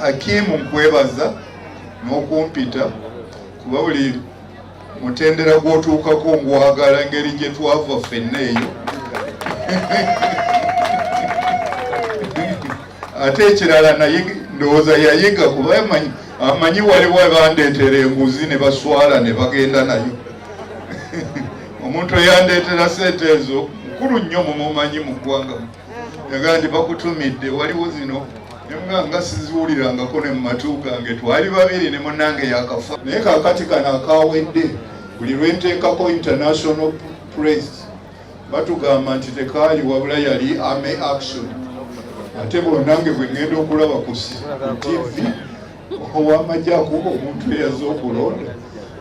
Akimu, nkwebaza n'okumpita, kuba buli mutendera gw'otuukako ngwagala, engeri gye twava ffenna eyo. Ate ekirala, naye ndowooza yayiga, kuba amanyi waliwo abandeetera enguzi ne baswala ne bagenda nayo. Omuntu eyandeetera sente ezo mukulu nnyo, mumumanyi mu ggwanga. Yagaa nti bakutumidde, waliwo zino, nemuga nga siziwulirangako ne mu matu gange. Twali babiri ne munnange yakafa. Naye kakati kano akawedde, buli lwenteekako international press batugamba nti tekaali, wabula yali army action. Ate bonnange bwe ngenda okulaba ku TV ow'amagye akuba omuntu eyaze okulonda,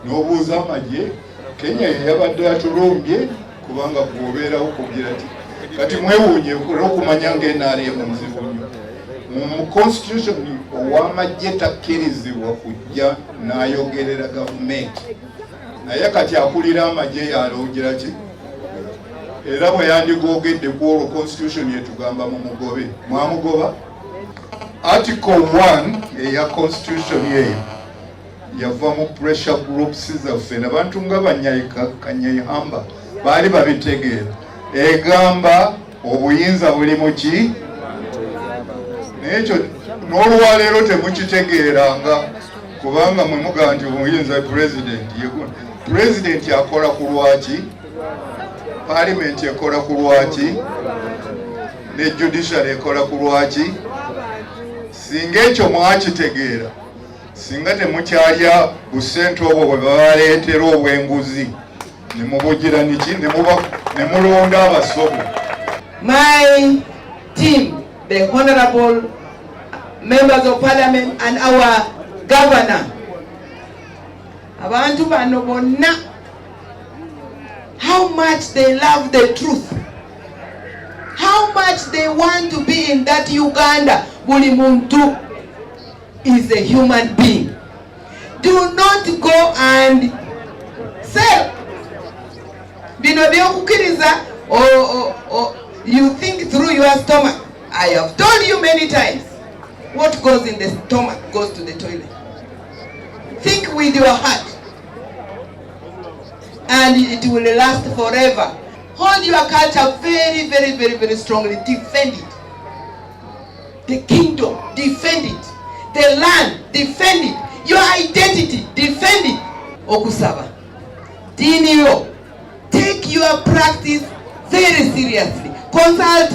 n'obuuza amagye, Kenya yeyabadde atulumbye? Kubanga gwobeerawo kugira ti kati mwewuunye olw'okumanya nga NRM nzibu nnyo. Mu constitution, ow'amagye takkirizibwa kujja n'ayogerera gavumenti, naye kati akulira amagye yaloogira ki? Era bwe yandigogedde ku olwo, constitution yetugamba mu mugobe. Mwamugoba. Article 1 eya constitution eyo yava mu pressure groups zaffe nabantu nga Kanyeihamba baali babitegeera. Egamba obuyinza buli muki, naye ekyo n'olwaleero temukitegeeranga, kubanga mwe mugamba nti obuyinza president. President akola ku lwaki? Parliament ekola ku lwaki? Ne judiciary ekola ku lwaki? Singa ekyo mwakitegeera, singa temukyalya busente obwo bwe babaleetera obw'enguzi ne mubugira niki ne mulonda abasobo. My team, the honorable members of parliament and our governor, abantu bano bonna, how much they love the truth, how much they want to be in that Uganda buli muntu is a human being. Do not go and sell bino byokukiriza. You think through your stomach. I have told you many times, what goes in the stomach goes to the toilet. Think with your heart and it will last forever. Hold your culture very, very, very, very strongly. Defend it. The kingdom, defend it. The land, defend it. Your identity, defend it. Okusaba, ddiini yo, take your practice very seriously. Consult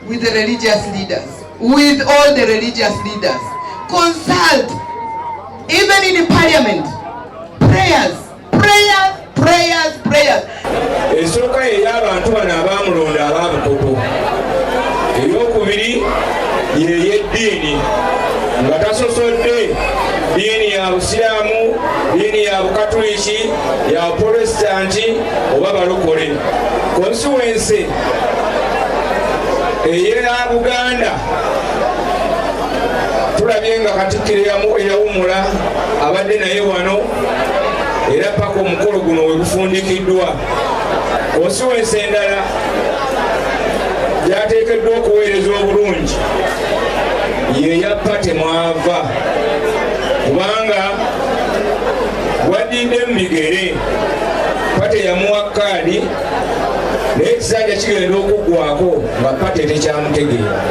with the religious leaders, with all the religious leaders. Consult even in the parliament. Prayers, prayers, prayers, prayers. Esooka yey'abantu bano abaamulonda ababukoto, eyokubiri yey'eddiini, nga tasosodde ddiini ya Busiraamu, ddiini ya Bukatuliki, ya Protesitanti oba balokole. Constituency eya Buganda, tulabye nga Katikkiro eyawumula abadde naye wano, era paka omukolo guno we gufundikiddwa. Constituency endala gyateekeddwa okuweereza obulungi yeya party mwava, kubanga gwaddidde mu bigere. Party yamuwa kaadi, naye ekisanja kigenda okuggwako nga party tekyamutegeera.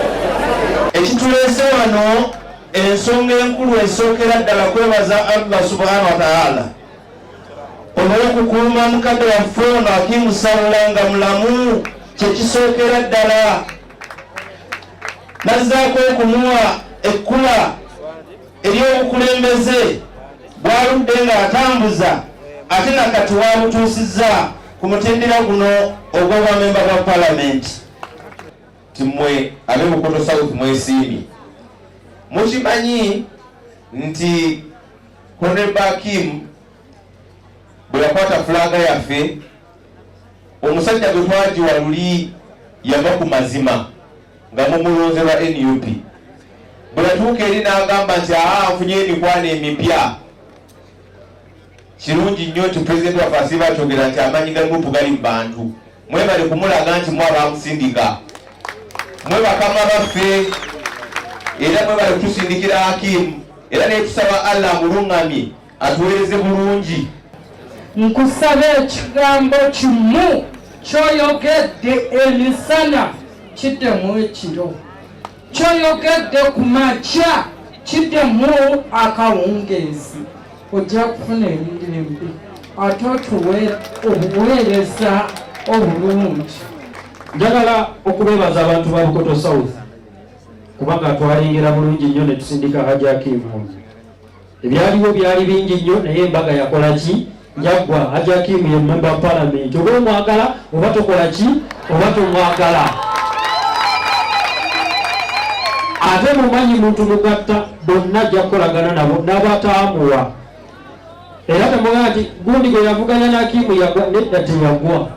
Ekituleese wano, ensonga enkulu esookera ddala kwebaza Allah subhanahu wa taala olw'okukuuma mukadde waffe ono Hakimu Sawula nga mulamu. Kyekisookera ddala, nazzaako okumuwa ekkula ery'obukulembeze bwaludde ng'atambuza, ate nakati wabutuusizza ku mutendera guno ogw'obwamemba bwa palamenti. Ti mmwe ab'e Bukoto South mwesiimye. Mukimanyi nti Honorable Hakim bwe yakwata flag yaffe, omusajja gwe twagiwa luli yava ku mazima nga mumulonze lwa NUP. Bwe yatuuka eri n'agamba nti, "Aa, nfunye emikwano emipya." Kirungi nnyo nti pulezidenti waffe asiiba akyogera nti amaanyi ga NUP gali mu bantu. Mwebale kumulaga nti mwe abamusindika, mwe bakama baffe. Era mwebale kutusindikira Hakimu, era netusaba Allah amulungamye atuweereze bulungi. Nkusaba ekigambo kimu kyoyogedde emisana kiddemu ekiro, kyoyogedde ku makya kiddemu akawungeezi, ojja kufuna emirembe ate otuwe obuweereza obulungi. Njagala okubeebaza abantu ba Bukoto South kubanga twalengera bulungi nnyo ne tusindika Hajji Hakimu. Ebyaliwo byali bingi nnyo, naye embaga yakola ki? Yaggwa. Hajji Hakimu ye member of parliament, oba omwagala oba tokola ki oba tomwagala. Ate mumanyi muntu mugatta bonna ajja kukolagana nabo n'abataamuwa. Era temugamba nti gundi gwe yavuganya ne Hakimu yagwa, nedda teyagwa.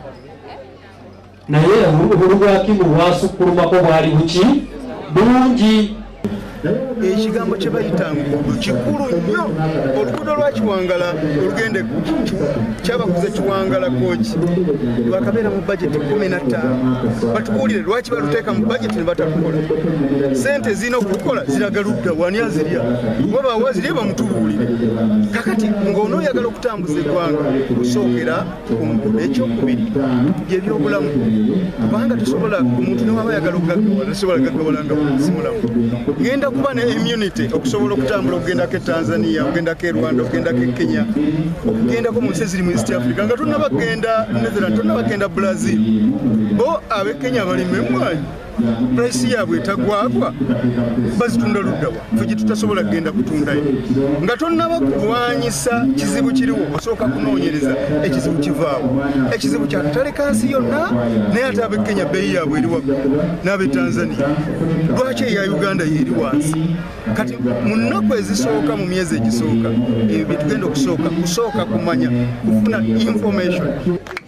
Naye obululu bwa Hakimu bwasukkulumako bwali buki bungi. Ekigambo kye bayita nguudo kikulu nnyo. Oluguudo lwa Kiwangala olugenda kyabakuze Kiwangala Kooki lwakabeera mu bajeti 15. Batubuulire lwaki baluteeka mu bajeti ne batalukola. Ssente zirina okulukola ziraga ludda, wani azirya? Waba wazirya bamutubuulire. Kakati ng'onooyagala okutambuza eggwanga osookera ku nguudo. Ekyokubiri byebyobulamu, kubanga tosobola omuntu newaba ayagala okugaggawala tasobola kugaggawala nga si mulamu. Ngenda kuba ne immunity okusobola okutambula okugendako e Tanzania, okugendako e Rwanda, okugendako e Kenya, okugendako mu nsi eziri mu East Africa nga tonnaba kugenda Netherlands, tonnaba kugenda Brazil. Bo ab'e Kenya balima emmwanyi, price yaabwe etagwagwa, bazitunda luddawa ffe gye tutasobola kugenda kutundayo. Nga tonnaba kulwanyisa kizibu kiriwo, osooka kunoonyereza ekizibu kivaawo. Ekizibu kya katale ka nsi yonna, naye ate ab'e Kenya bbeeyi yaabwe eri waggulu n'ab'e Tanzania, lwaki eya Uganda yeeri wansi? Kati mu nnaku ezisooka, mu myezi egisooka, ebyo bye tugenda okusooka kusooka kumanya, kufuna information.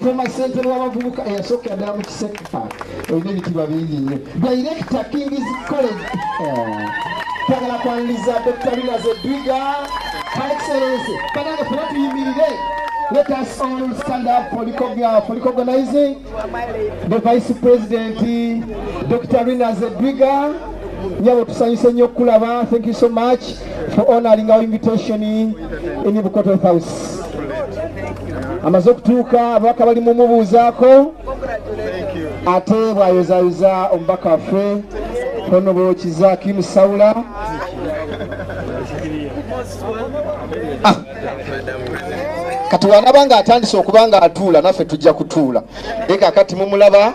Former ssentebe w'abavubuka eyasookera ddala mu Kiseke Park, olina ebitiibwa bingi nnyo. Director King's College, twagala kwaniriza Dr. Rina Zedriga, Her Excellency. Banange ffena tuyimirire. Let us all stand up for recognizing the Vice President Dr. Rina Zedriga. Nyabo tusanyuse nnyo okulaba. Thank you so much for honoring our invitation in Bukoto House. Amaze okutuuka, ababaka bali mumubuuzaako, ate bw'ayozaayoza omubaka waffe Honorable Kiza Hakim Saula. Kati wanaba nga atandise okuba nga atuula, naffe tujja kutuula. Naye kaakati mumulaba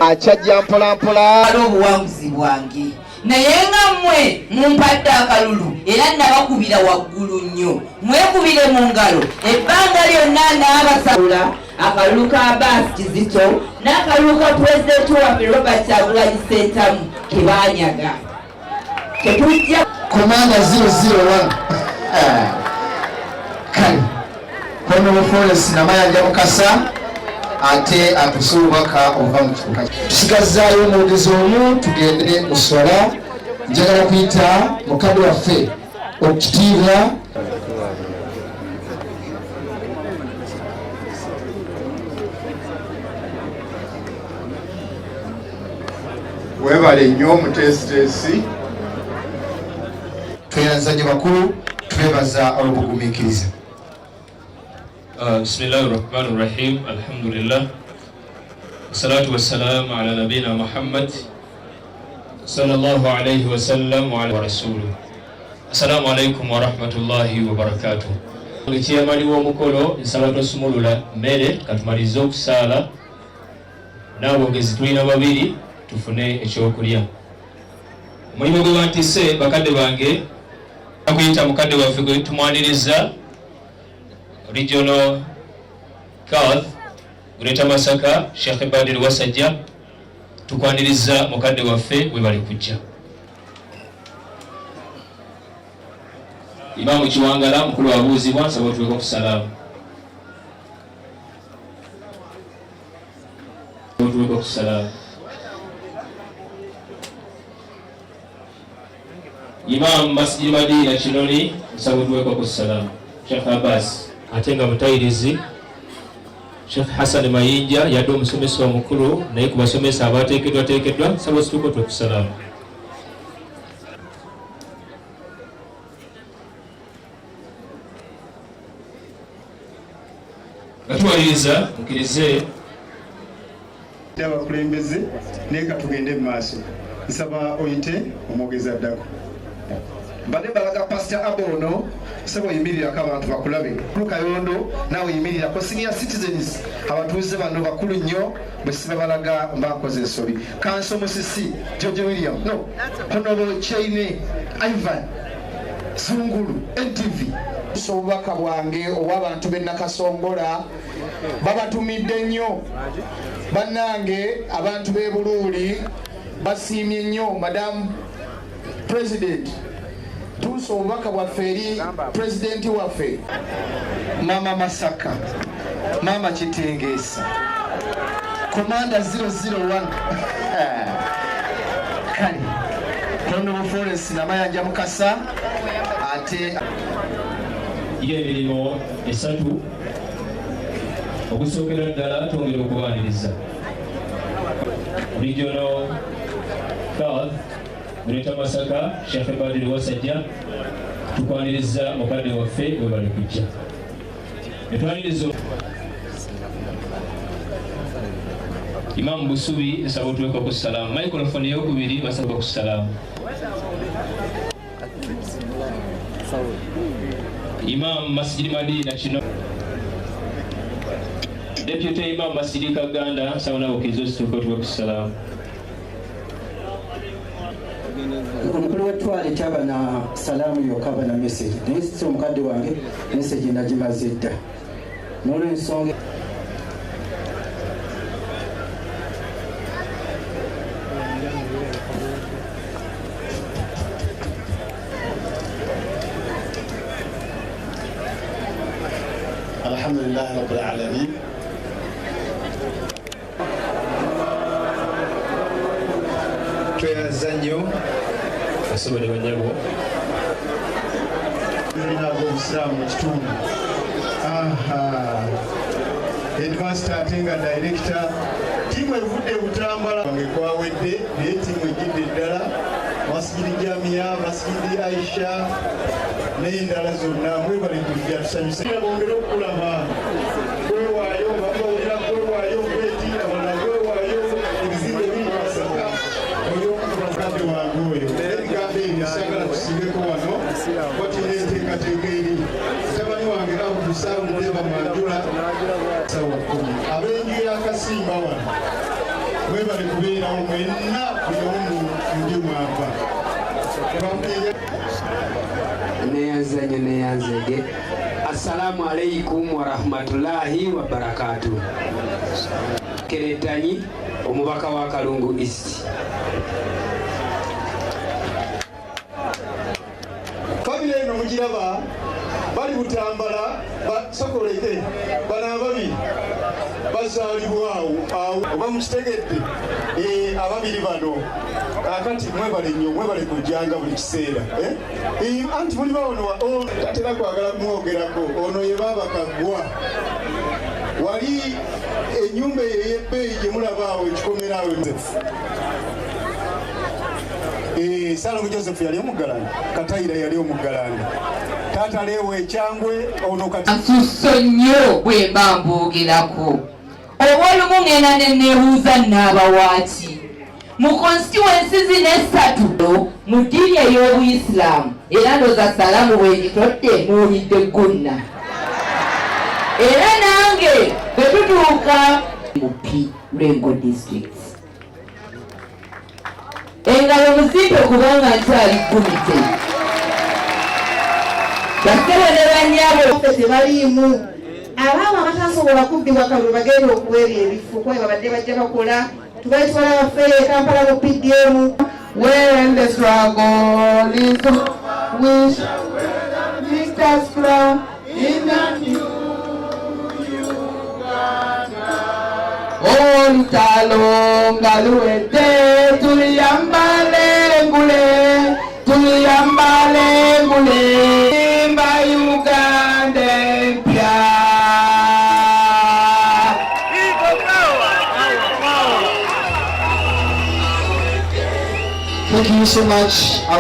akyajja mpola mpola. Waliwo obuwanguzi bwange, naye nga mmwe mumpadde akalulu era nabakubira waggulu nnyo. Mwekubire mu ngalo ebbanga lyonna n'abasabula akalulu ka Abbas Kizito n'akalulu ka pulezidenti waffe Robert Kyagulanyi Ssentamu ke baanyaga. Tetujja Commander 001. Kale Honorable Florence Namayanja Mukasa ate atuse obubaka obuva mu kika. Tusigazzaayo omwogezi omu tugende mu swala. Njagala kuyita mukadde waffe okukitiibwa. Weebale nnyo omuteesiteesi. Tweyanza nnyo bakulu, twebaza olw'obugumiikiriza. Bismillahi rahmani rahim. Alhamdulillah, wassalatu wassalamu ala nabina Muhammad sallallahu alayhi wasallam wa ala rasuluh. Assalamu alaikum warahmatullahi wabarakatuh. Ekiyamali w'omukolo, nsaba tosumulula mmere, katumalirize okusaala n'aboogezi tulina babiri tufune ekyokulya. Omulimu gwe bantisse bakadde bange akuyita mukadde waffe gwe tumwaniriza, Regional Kadh Greater Masaka, Sheikh Badir Wasajja, tukwaniriza mukadde waffe, webale kujja. Imaamu Kiwangala mukulu abuuzibwa, nsaba otuweko ku salaamu. Otuweko ku salaamu. Imam Masjid Madina Kinoni, nsaba otuweko ku salaamu. Sheikh Abbas ate nga mutayirizi, Sheikh Hassan Mayinja yadde omusomesa omukulu, naye ku basomesa abateekeddwateekeddwa, nsaba osituke otuwe ku salaamu. Nga tumaliriza, mukkirize Abakulembeze, naye katugende mu maaso. Nsaba oyite omwogezi addako. Mbadde balaga Pasita Abono. Sebo, yimirirako abantu bakulabe. Kayondo, naawe yimirirako. Senior citizens, abatuuze bano bakulu nnyo, bwe sibabalaga mbakoze ensobi. Kanso Musisi George William, no Honorable Chaine Ivan Zungulu, NTV. Obubaka bwange obw'abantu b'e Nakasongola, babatumidde nnyo. Bannange, abantu b'e Buluuli basiimye nnyo Madamu President. Tuusa obubaka bwaffe eri pulezidenti waffe. Mama Masaka, Mama Kitengeesa, Commander 001. Kale Honorable Florence Namayanja Mukasa ate. Yo emirimu esatu. Okusookera ddala, twongera okubaaniriza Regional South Greater Masaka, Sheikh Badiri Wasajja. Tukwaniriza mukadde waffe, webali kujja. Netwaniriza Imamu Busubi, nsaba otuweko ku salaamu. Microphone eyokubiri, basaba ku salaamu Imam Masjidi Madina kino, Deputy Imam Masjidi Kaganda, nsaba nawe okkiriza osituuka otuwe ku salaamu. Omukulu w'ettwale taba na salaamu yokka, aba na message, naye si omukadde wange message nagimaze dda n'olwensonga. Alhamdulillahi rabbil alamin. Tweyanza nnyo. Bassebo ne bannyabo. Tulina obusiraamu mu kitundu. Headmaster ate nga director, ttiimu evudde e Butambala wange kwawedde, naye ttiimu ejjidde eddala, Masigidi Jamia, Masigidi Aisha n'endala zonna, mwebale kujja, tusanyuse bongere okulaba kwewaayo nga bawulira kwewaayo beti abalala kwewaayo ebizimbe biri Masaka. Oyo mukadde wange oyo, ebigambo ebyo sagala tusibeko wano, watulina enteekateeka eri mutabani wange Abdusawudde bamwanjula sawa 10. Ab'enju y'akasimba wano, mwebale kubeerawo mwenna, buli omu ndi mwava. Neyanza nnyo, neyanzege. Assalamu alaikum warahmatullahi wabarakatu. Keretanyi, omubaka wa Kalungu East. Famire eno mugiraba, bali Butambala, basokoleke bano ababiri bazaalibwa awo awo, oba mukitegedde? Ababiri bano kakati mwebale nnyo, mwebale kujjanga buli kiseera. Anti muli bawono, tatera kwagala kumwogerako. Ono ye baaba Kaggwa. Wali ennyumba eyo ey'ebbeeyi gye mulaba awo, ekikomera awo, Ssalongo Joseph yali omuggalanda, Katayira yali omuggalanda, taata Leewo ekyangwe ono kati. Nsusso nnyo bwe mba mboogerako, oba olumu ŋŋenda ne neebuuza naabawaaki mu constituency zino essatu mu ddiini ey'obuyisiraamu. Era ndooza salaamu bwegitodde muwulidde gunna, era nange bwe tutuuka mu P Lwengo District, engalo muzimpe kubanga nkyali gumite. Bassebo ne bannyabo. Tebaliimu abaabo abatasobola kubbibwa kalulu bagenda okuweerya ebifo, kuba babadde bajja bakola tubaitwala baffe e Kampala mu PDM. When the struggle is over, we shall wear the victor's crown in a new Uganda. Olutalo nga luwedde, tuliyambala engule, tuliyambala engule, imba Uganda empya. Thank you so much.